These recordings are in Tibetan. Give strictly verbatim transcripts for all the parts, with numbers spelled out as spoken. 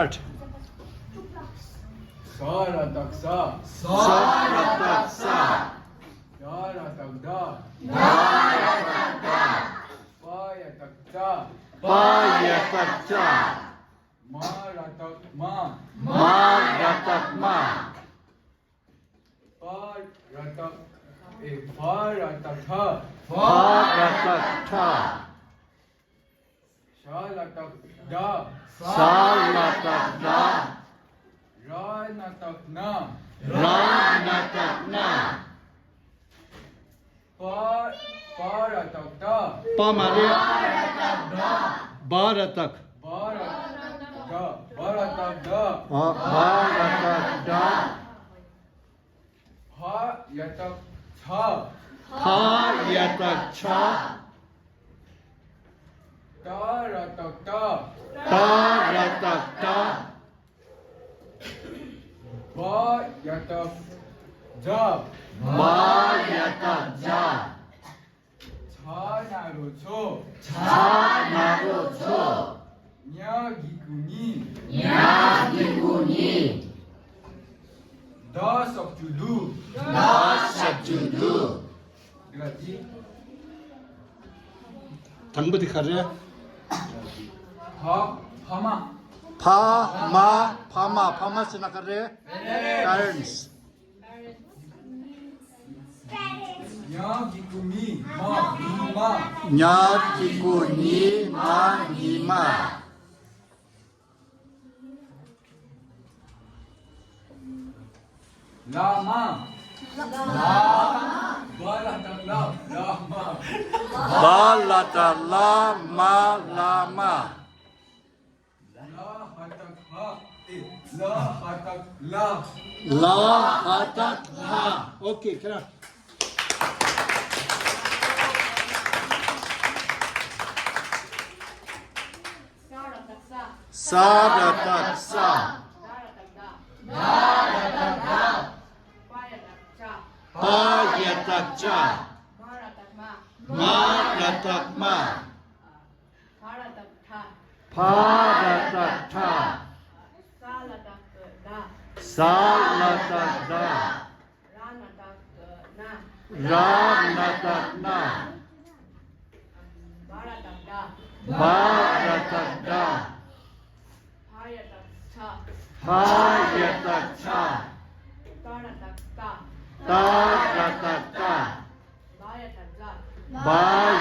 Start. ས་ར་བཏགས་ས། ས་ར་བཏགས་ས། ད་ར་བཏགས་ད། ད་ར་བཏགས་ད། པ་ཡ་བཏགས་པྲ། པ་ཡ་བཏགས་པྲ། མ་ར་བཏགས་མྲ། མ་ར་བཏགས་མྲ། ཕ་ར་བཏགས་ཨེ། ཕ་ར་བཏགས་ཕྲ། ཕ་ར་བཏགས་ཕྲ། ཤ་ལ་བཏགས་ཤྲ། ཤ་ལ་བཏགས་ཤྲ། ར་ན་བཏགས་རྣ། ར་ན་བཏགས་རྣ། པ། པ་ར་བཏགས་པྲ། པ་མ་རེད། བ་ར་བཏགས། བ་ར་བཏགས་བྲ། བ་ར་བཏགས་བྲ། བ་ར་བཏགས་བྲ། ཕ་ཡ་བཏགས་ཕྱ། ཕ་ཡ་བཏགས་ཕྱ། ཏ་ར་བཏགས་ཏྲ། ཏ་ར་བཏགས་ཏྲ། བ་ཡ་བཏགས་བྱ། བ་ཡ་བཏགས་བྱ། ཚ་ན་རོ་ཚོ། ཚ་ན་རོ་ཚོ། ཉ་གི་གུ་ཉི། ཉ་གི་གུ་ཉི། ད་ཞབས་ཀྱུ་དུ། ད་ཞབས་ཀྱུ་དུ། དེ་ག་དེ། དང་པོ་དེ་ག་རེ། ཕ། ཕ་མ། ཕ་མ། ཕ་མ། ཕ་མ་ཟེར་ན་ག་རེ། Parents. ཉ་གི་གུ་ཉི། མ། ཉི་མ། ཉ་གི་གུ་ཉི། མ། ཉི་མ། ལ་མ། ལ་མ། བ་ལ་བཏགས་ལ། ལ་མ། བ་ལ་བཏགས་ལ། མ། ལ་མ། ལ་ཧ་བཏགས་ལྷ། ཨེ། ལ་ཧ་བཏགས་ལྷ། ལ་ཧ་བཏགས་ལྷ། ཨོ་ཀེ། ཁྱེད་རང་། ས་ར་བཏགས་ས། ས་ར་བཏགས་ས། ད་ར་བཏགས་ད། ད་ར་བཏགས་ད། པ་ཡ་བཏགས་པྲ། པ་ཡ་བཏགས་པྲ། མ་ར་བཏགས་མྲ། མ་ར་བཏགས་མྲ། ཕ་ར་བཏགས་ཕྲ། ཕ་ར་བཏགས་ཕྲ། ས་ལ་བཏགས་སི། ས་ལ་བཏགས་སི། ར་ན་བཏགས་རྣ། ར་ན་བཏགས་རྣ། བ་ར་བཏགས་བྲ། བ་ར་བཏགས་བྲ། ཕ་ཡ་བཏགས་ཕྱ། ཕ་ཡ་བཏགས་ཕྱ། ཏ་ར་བཏགས་ཏྲ། ཏ་ར་བཏགས་ཏྲ། བ་ཡ་བཏགས་བྱ། བ་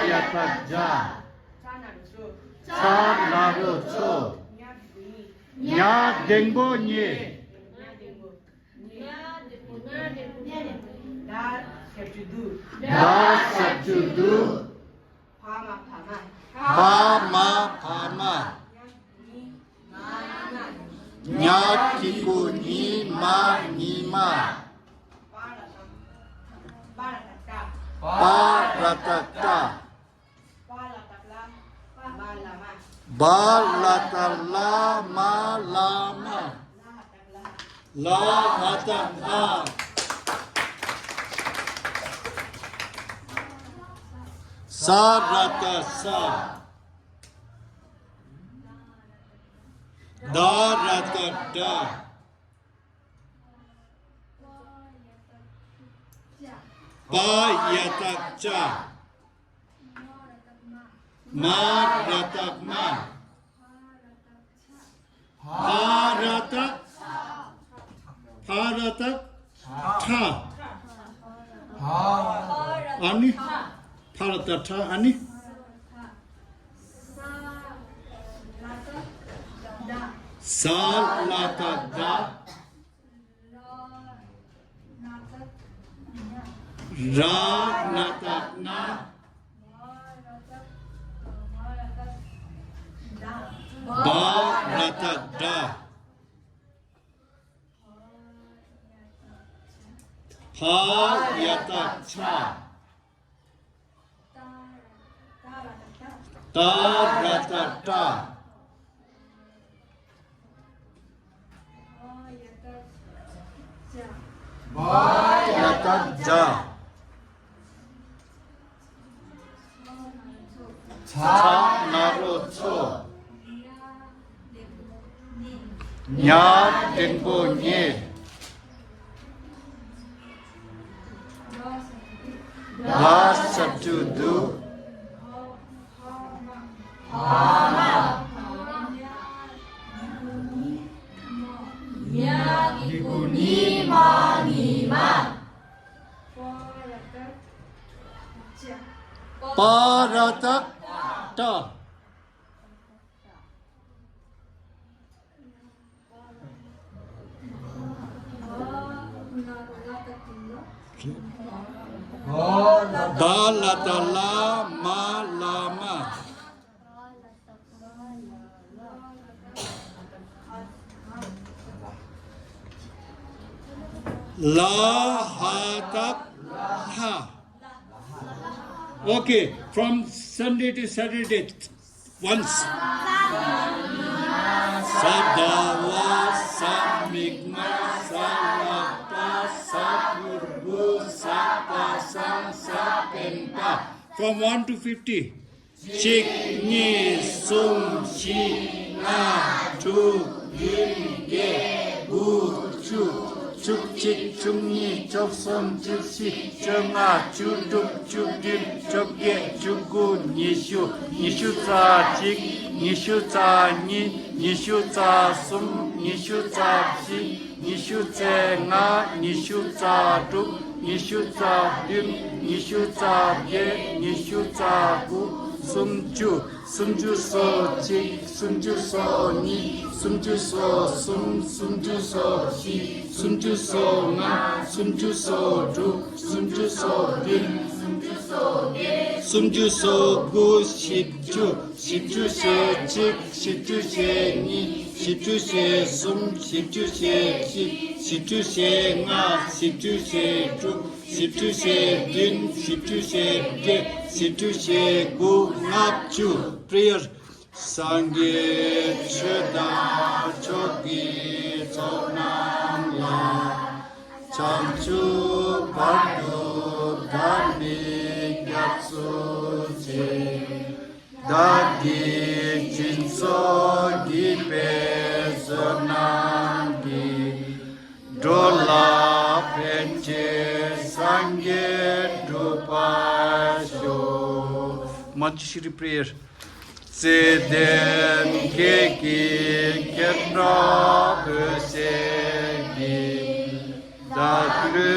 ཡ་བཏགས་བྱ། ཚ་ན་རོ་ཚོ། ཚ་ན་རོ་ཚོ། ཉ་གི་གུ་ཉི། ཉ་ལྡེམ་པོ་ཉི། ཉ་ལྡེམ་པོ། ཉ་ལྡེམ་པོ། ཉ་ལྡེམ་པོ། ཉ་ལྡེམ་པོ། ད་ཞབས་ཀྱུ་དུ། ད་ཞབས་ཀྱུ་དུ། ཕ་མ་ཕ་མ། ཕ་མ་ཕ་མ། ཉ་གི་གུ་ཉི། མ་ཉི་མ། པ་ར་བཏགས་པྲ། པ་ར་བཏགས་པྲ། བ་ལ་བཏགས་བླ། མ་བླ་མ། བ་ལ་བཏགས་བླ། མ་བླ་མ། ལ་ཧ་བཏགས་ལྷ། ལ་ཧ་བཏགས་ལྷ། ས་ར་བཏགས་སྲ། ད་ར་བཏགས་དྲ། པ་ཡ་བཏགས་པྲ། མ་ར་བཏགས་མྲ། ཕ་ར་བཏགས། ཕ་ར་བཏགས་ཕྲ། ཨ་ནི། ཕ་ར་བཏགས་ཕྲ། ཨ་ནི། ས་ལ་བཏགས་སྡ། ར་ན་བཏགས་རྣ། བ་ར་བཏགས་བྲ། ཕ་ཡ་བཏགས་ཕྱ། ཏ་ར་བཏགས་ཏྲ། བ་ཡ་བཏགས་བྱ། ཚ་ན་རོ་ཚོ། ཉ་འགྲེང་བུ་ཉེ། ལ་ས་བཅུ་དུ། ཉ་གི་གུ་ཉི་མ་ཉི་མ། པ་ར་བཏགས་པྲ། ད་ལ་བཏགས་བླ། མ་བླ་མ། ལ་ཧ་བཏགས་ལྷ། Okay, from Sunday to Saturday, once. ས་ཟླ་བ། ས་མིག་དམར། ས་ལག་པ། ས་ཕུར་བུ། ས་པ་སངས། ས་སྤེན་པ། From one to fifty. གཅིག་གཉིས། གསུམ། བཞི། ལྔ། དྲུག་བདུན། བརྒྱད། དགུ། བཅུ། བཅུ་གཅིག་བཅུ་གཉིས། བཅུ་གསུམ། བཅུ་བཞི། བཅོ་ལྔ། བཅུ་དྲུག་བཅུ་བདུན། བཅོ་བརྒྱད། བཅུ་དགུ། ཉི་ཤུ། ཉི་ཤུ་རྩ་གཅིག་ཉི་ཤུ་རྩ་གཉིས། ཉི་ཤུ་རྩ་གསུམ། ཉི་ཤུ་རྩ་བཞི། ཉི་ཤུ་རྩ་ལྔ། ཉི་ཤུ་རྩ་དྲུག་ཉི་ཤུ་རྩ་བདུན། ཉི་ཤུ་རྩ་བརྒྱད། ཉི་ཤུ་རྩ་དགུ། སུམ་ཅུ། སུམ་ཅུ་སོ་གཅིག་སུམ་ཅུ་སོ་གཉིས། སུམ་ཅུ་སོ་གསུམ། སུམ་ཅུ་སོ་བཞི། སུམ་ཅུ་སོ་ལྔ། སུམ་ཅུ་སོ་དྲུག་སུམ་ཅུ་སོ་བདུན། སུམ་ཅུ་སོ་དགུ། བཞི་བཅུ། བཞི་བཅུ་ཞེ་གཅིག་བཞི་བཅུ་ཞེ་གཉིས། བཞི་བཅུ་ཞེ་གསུམ། བཞི་བཅུ་ཞེ་བཞི། བཞི་བཅུ་ཞེ་ལྔ། བཞི་བཅུ་ཞེ་དྲུག་བཞི་བཅུ་ཞེ་བདུན། བཞི་བཅུ་ཞེ་བརྒྱད། བཞི་བཅུ་ཞེ་དགུ། ལྔ་བཅུ། Prayer. སངས་རྒྱས་ཆོས་དང་ཆོས་ཀྱི་ཚོགས་རྣམས་ལ། བྱང་ཆུབ་བར་དུ་བདག་ནི་སྐྱབས་སུ་མཆི། བདག་གིས་སྦྱིན་སོགས་བགྱིས་པའི་བསོད་ནམས་ཀྱིས། འགྲོ་ལ་ཕན་ཕྱིར་སངས་རྒྱས་འགྲུབ་པར་ཤོག Manjushri prayer. བརྩེ་ལྡན་ཁྱེད་ཀྱི་མཁྱེན་རབ་འོད་ཟེར་གྱིས། བདག་ཀླུ་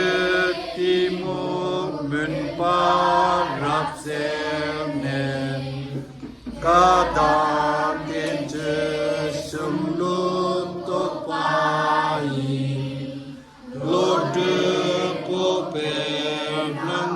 གཏི་མུག་མུན་པ་རབ་བསལ་ནས། བཀའ་དང་བསྟན་བཅོས་གཞུང་ལུགས་རྟོགས་པ་ཡི། བློ་གྲོས་སྤོབས་པའི་སྣང་